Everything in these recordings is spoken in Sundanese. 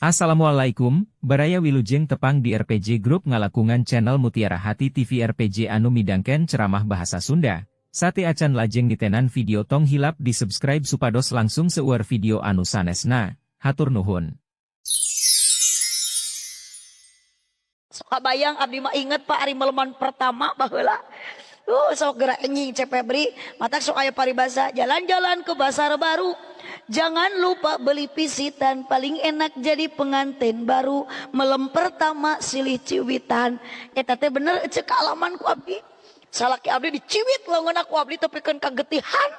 Assalamualaikum, Baraya Wilujeng tepang di RPG Group ngalakungan channel Mutiara Hati TV RPG anu midangken ceramah bahasa Sunda. Sate acan lajeng ditenan video tong hilap di subscribe supados langsung seueur video anu sanesna. Hatur nuhun. Sok kabayang abdi mah inget Pak ari meleman pertama baheula. Sok gerak anjing Cep Febri, matak sok aya paribasa jalan-jalan ke pasar baru. Jangan lupa beli pisitan, paling enak jadi pengantin baru. Melem pertama silih ciwitan. Eta teh bener cek kaalaman ku abdi. Salaki abdi diciwit leungeunna ku abdi tepikeun kagetihan.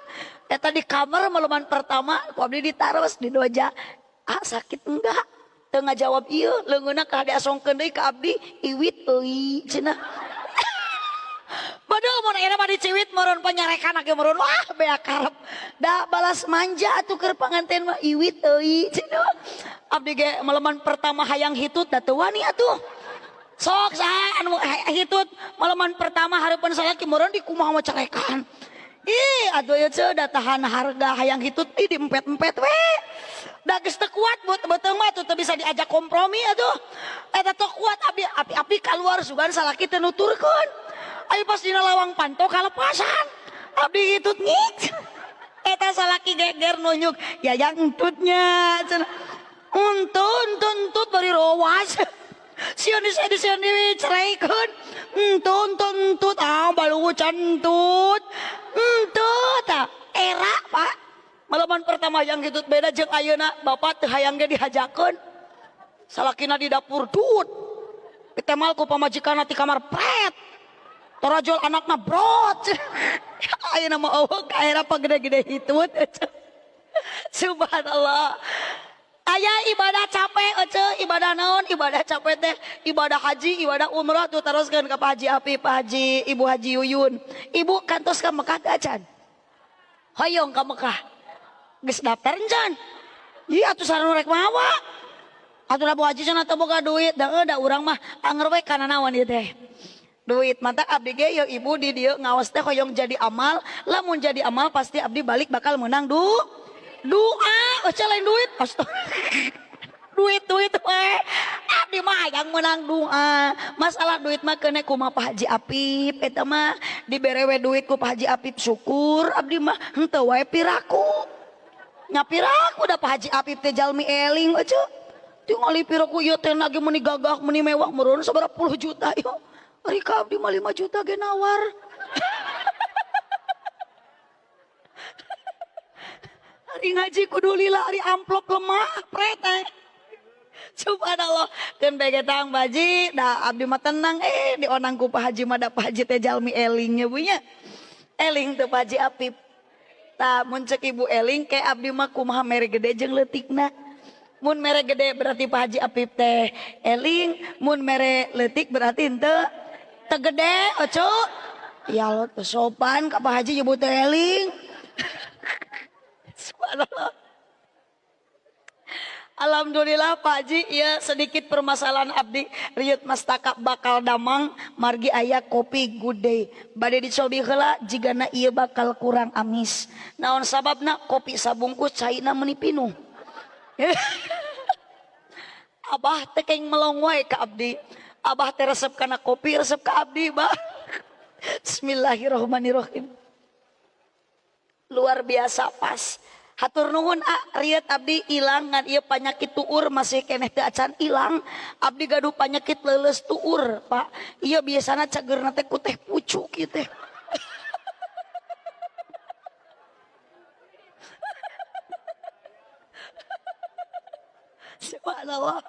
Eta di kamar meleman pertama ku abdi ditaros di doja. Ah sakit enggak? Teu ngajawab ieu leungeunna ka diasongkeun deui ka abdi iwit euy cenah. Padahal mun ayeuna mah diciwit meureun panyarekan ge meureun wah bea karep. Da balas manja atuh keur panganten mah iwit euy cenah. Abdi ge meleman pertama hayang hitut da teu wani atuh. Sok saha anu hitut meleman pertama hareupeun salaki meureun di kumaha mah carekan. Ih atuh ieu teh da tahan harga hayang hitut ih diempet-empet we. Da geus teu kuat beuteung mah atuh teu bisa diajak kompromi atuh. Eta teu kuat abdi api-api kaluar sugan salaki teu nuturkeun. Ayo pas dina lawang panto kalepasan. Abdi hitut ngik. Eta salaki geger nunjuk, ya yang entutnya cenah. Entut entut bari rowas. Sieun sieun diceraikeun. Entut entut entut ah baluwu cantut. Entut ah era Pak. Malaman pertama yang hitut beda jeung ayeuna bapak teu hayang ge dihajakeun. Salakina di dapur dut. Ditemal ku pamajikanna ti kamar pret. Torajol anakna brot. Ayeuna mah eueuh ka era pagede-gede hitut. Subhanallah. Aya ibadah capek ece, ibadah naon? Ibadah capek teh, ibadah haji, ibadah umrah tuh teruskeun ka Pak Haji Api, Pak Haji, Ibu Haji Yuyun. Ibu kantos ka Mekah teh acan? Hoyong ka Mekah. Geus daftar encan? Ieu atuh sareng rek mawa. Atuh da Bu Haji cenah teu boga duit, da da urang mah anger we kana naon ieu teh. Duit mata abdi ge yeuh ibu di dieu ngaos teh hoyong jadi amal, lamun jadi amal pasti abdi balik bakal menang doa, oh lain duit, astagfirullah. Duit duit we. Abdi mah hayang menang doa. Masalah duit mah keune kumaha Pak Haji Apip eta mah dibere we duit ku Pak Haji Apip syukur abdi mah henteu wae piraku. Nya piraku da Pak Haji Apip teh jalmi eling euy. Tingali piraku ieu teh lagi meuni gagah meuni mewah meureun sabaraha puluh juta ieu. Ari ka abdi mah 5 juta ge nawar. Ari ngaji kudu lila ari amplop lemah pret teh. Subhanallah keun bege tang baji da abdi mah tenang dionang ku Pak Haji mah da Pak Haji teh jalmi eling nya bu nya. Eling teu Pak Haji Apip. Tah mun ceuk ibu eling ke abdi mah kumaha mere gede jeung leutikna. Mun mere gede berarti Pak Haji Apip teh eling, mun mere leutik berarti henteu teu gede oco. Ya Allah teu sopan ka Pak Haji nyebut teh eling. Subhanallah. Alhamdulillah Pak Haji, ya sedikit permasalahan abdi riut mastaka bakal damang margi aya kopi Good Day. Bade dicobi heula jigana ieu bakal kurang amis. Naon sababna kopi sabungkus caina meuni pinuh. Abah teh keng melong wae ka abdi. Abah teh resep kana kopi, resep ka abdi, bah. Bismillahirrahmanirrahim. Luar biasa pas. Hatur nuhun a riet abdi ilang ngan ieu panyakit tuur masih keneh teu acan ilang. Abdi gaduh panyakit leuleus tuur, Pak. Ieu biasana cageurna teh ku teh pucuk ieu teh. Subhanallah.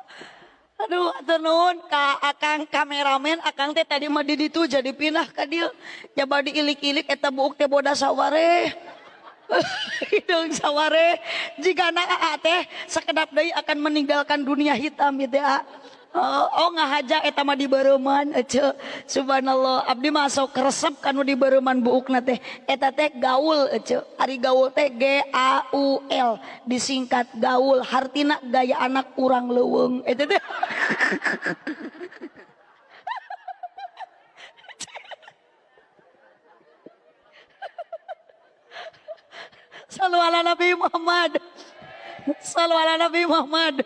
Aduh, hatur nuhun ka akang kameramen, akang teh tadi mah di ditu jadi pindah ka dieu. Jaba diilik-ilik eta buuk teh bodas saware. Hidung saware jigana aa teh sakedap deui akan meninggalkan dunia hitam ieu teh a. Oh ngahaja eta mah di bareuman ece. Subhanallah abdi mah sok resep kanu di bareuman buukna teh. Eta teh gaul ece. Ari gaul teh G A U L disingkat gaul hartina gaya anak urang leuweung eta teh. Sallu ala Nabi Muhammad. Sallu ala Nabi Muhammad.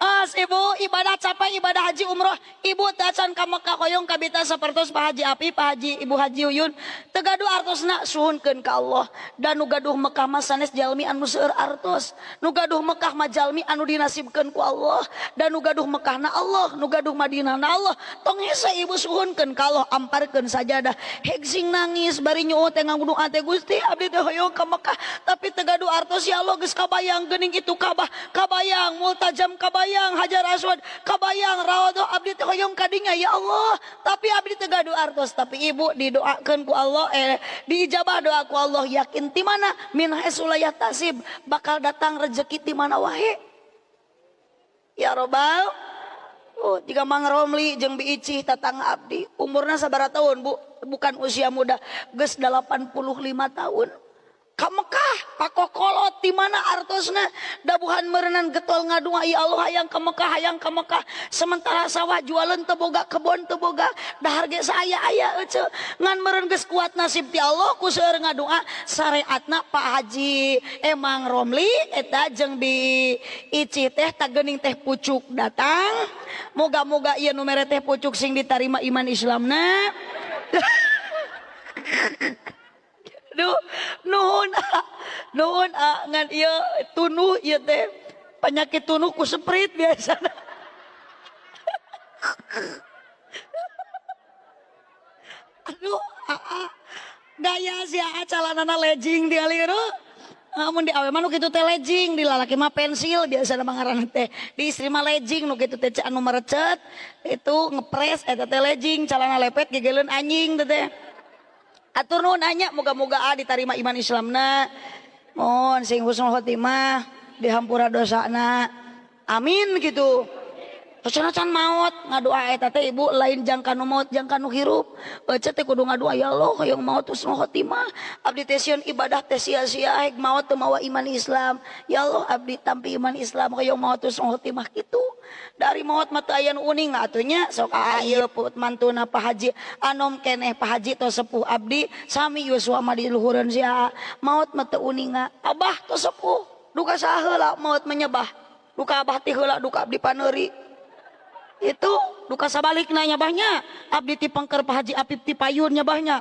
As ibu ibadah capek ibadah haji umroh ibu teu acan ka Mekah hoyong kabita sapertos Pak Haji Api, Pak Haji Ibu Haji Uyun teu gaduh artosna suhunkeun ka Allah. Dan nu gaduh Mekah mah sanes jalmi anu seueur artos, nu gaduh Mekah mah jalmi anu dinasibkeun ku Allah. Dan nu gaduh Mekahna Allah, nu gaduh Madinahna Allah. Tong hese ibu suhunkeun ka Allah, amparkeun sajadah hegsing nangis bari nyuuh teh ngangguduan teh Gusti abdi teh hoyong ka Mekah tapi teu gaduh artos ya Allah. Geus kabayang geuning itu Ka'bah, kabayang Multajam, kabayang Hajar Aswad, kabayang Raudhah, abdi teh hoyong kadinya ya Allah tapi abdi teu gaduh artos. Tapi ibu didoakeun ku Allah, diijabah doa ku Allah. Yakin ti mana min haitsu la yahtasib, bakal datang rezeki ti mana wae ya robbal. Oh, jika Mang Romli jeung Bi Icih tatangga abdi umurna sabaraha tahun bu, bukan usia muda, geus 85 tahun ka Mekah pakokolot di mana artosna dabuhan meureunan getol ngadua ya Allah hayang ka Mekah, hayang ka Mekah. Sementara sawah jualan teu boga, kebon teu boga, dahar ge saaya-aya ece ngan meureun geus kuat nasib ti Allah ku seueur ngadua syariatna. Pak Haji Emang Romli eta jeung Bi Ici teh tageuning teh pucuk datang. Moga-moga ieu nu mere teh pucuk sing ditarima iman Islamna. Duh, nuhun ah, nuhun ah, ngan ieu tunuh ieu teh penyakit tunuh ku seprit biasana. Aduh, aa, gaya si aa calanana legging dialir. Amun di awe mah nu kitu teh legging, di lalaki mah pensil biasana mah ngaranna teh. Di istri mah legging nu kitu teh anu merecet itu ngepres eta teh legging, calana lepet gegeleun anjing teh teh. Atur nuhun anya, moga-moga a ditarima iman Islamna. Mohon sing husnul khotimah, dihampura dosana. Amin gitu. Can maot ngadoa eta teh ibu lain jangka nu maot jangka nu hirup. Ece teh kudu ngadoa ya Allah hoyong maot husnul khotimah. Abdi teh sieun ibadah teh sia-sia hek maot teu mawa iman Islam. Ya Allah abdi tampi iman Islam hoyong maot husnul khotimah kitu. Dari maot mah teu aya nu uning nah atuh nya sok aa ieu put mantuna Pak Haji anom keneh Pak Haji tos sepuh abdi sami Yosua mah di luhureun sia maot mah teu uninga. Abah tos sepuh duka saheula maot menyebah. Duka abah ti heula duka abdi paneuri. Itu duka sabalikna nyabahnya abdi ti pengker Pak Haji Apip ti payun nyabahnya.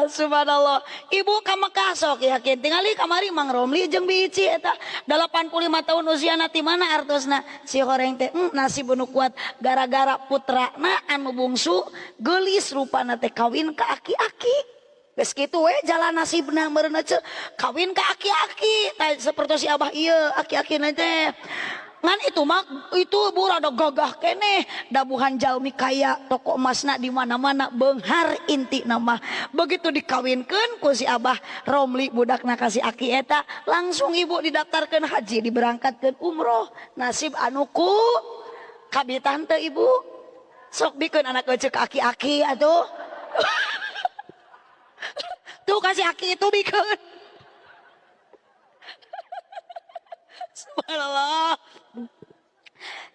Subhanallah ibu ka Mekah sok yakin tingali kamari Mang Romli jeung Bi Ici eta 85 tahun usiana ti mana artosna si horeng teh nasib nu kuat gara-gara putrana anu bungsu geulis rupana teh kawin ka aki-aki. Geus kitu we jalan nasibna meureun ece kawin ka aki-aki tah sapertos si abah ieu aki-akina teh. Ngan itu mah itu bu rada gagah keneh dabuhan jalmi kaya toko emasna di mana-mana beunghar inti nama. Begitu dikawinkeun ku si abah Romli budakna ka si aki eta langsung ibu didaftarkeun haji diberangkatkeun umroh. Nasib anu ku kabitan teh ibu sok bikeun anak ece ka aki-aki atuh. Tuh kasih aki itu bikeun. Subhanallah.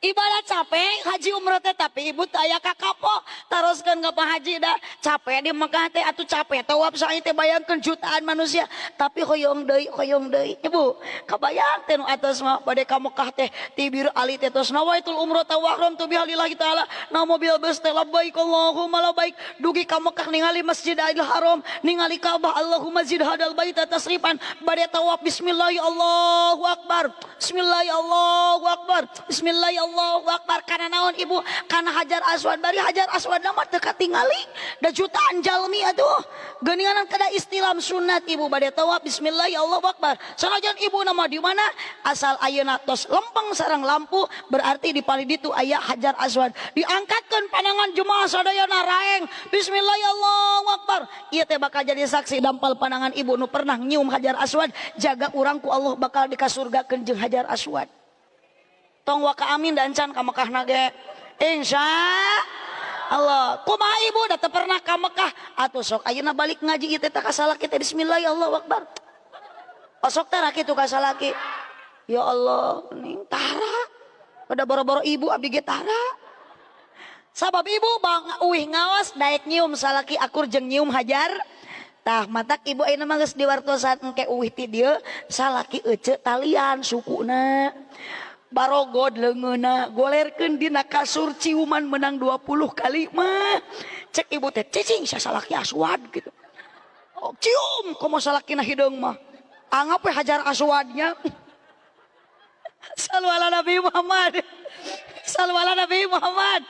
Ibadah capek haji umroh teh tapi ibu teh aya kakapok taroskeun ka Pak Haji dah capek di Mekah teh atuh capek tawaf sae teh bayangkeun jutaan manusia tapi hoyong deui ibu kabayang teh nu atos mah bade ka Mekah teh tibir ali teh tos nawaitul umroh tawahram tu bihalillahi taala na mobil bus teh labbaik Allahumma labbaik dugi ka Mekah ningali Masjidil Haram ningali Ka'bah Allahumma zid hadal baita tasrifan bade tawaf bismillah Allahu akbar bismillah Allahu akbar bismillah Allahu akbar kana naon ibu kana Hajar Aswad bari Hajar Aswad mah teu katingali da jutaan jalmi atuh geuninganan kada istilam sunat ibu bade tawaf bismillah ya Allahu akbar sanajan ibu nama di mana asal ayeuna tos lempeng sareng lampu berarti di palih ditu aya Hajar Aswad diangkatkeun pandangan jemaah sadayana raeng bismillah ya Allahu akbar ieu teh bakal jadi saksi dampal pandangan ibu nu pernah nyium Hajar Aswad jaga urang ku Allah bakal dikasurgakeun jeung Hajar Aswad. Tong waka amin dan can ka Mekah nage insya Allah kumaha ibu da teu pernah ka Mekah atuh sok ayeuna balik ngaji ieu teh ka salaki teh bismillah ya Allahu akbar osok tara kitu ka salaki ya Allah ning tara pada boro-boro ibu abdi ge tara sabab ibu bang uih ngaos daek nyium salaki akur jeung nyium Hajar Tah, matak ibu ayeuna mah geus diwartosan, engke uih ti dieu salaki ece talian sukuna, barogod leungeunna, golerkeun dina kasur, ciuman menang 20 kali mah. Cek ibu teh, cicing salaki aswad gitu. Oh, cium komo salakina hideung mah, anggap we hajar aswadnya. Sallu ala Nabi Muhammad. Sallu ala Nabi Muhammad.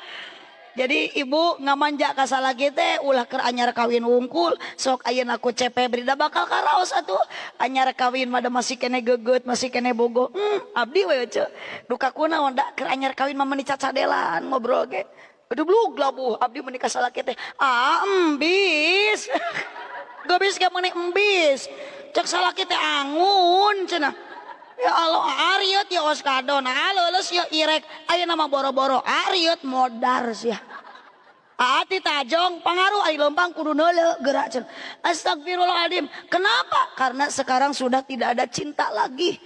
Jadi ibu ngamanja ka salaki teh ulah keur anyar kawin wungkul. Sok ayeuna ku CP berida bakal karaos atuh. Anyar kawin mah da masih kene geget, masih kene bogo. Abdi we ce. Duka kunaon, da keur anyar kawin mah meuni cacadelan ngobrol ge. Aduh, blug labuh abdi meuni ka salaki teh. Ah, embis. Gebis ge meuni embis. Cek salaki teh, angun cenah. Ya Allah, ariet ya oskadon, leuleus ya irek. Ayeuna mah boro-boro ariet, modar sia. Ati tajong pangaruh ari lempang kudu neuleu gerak cenah. Astagfirullahaladzim. Kenapa? Karena sekarang sudah tidak ada cinta lagi.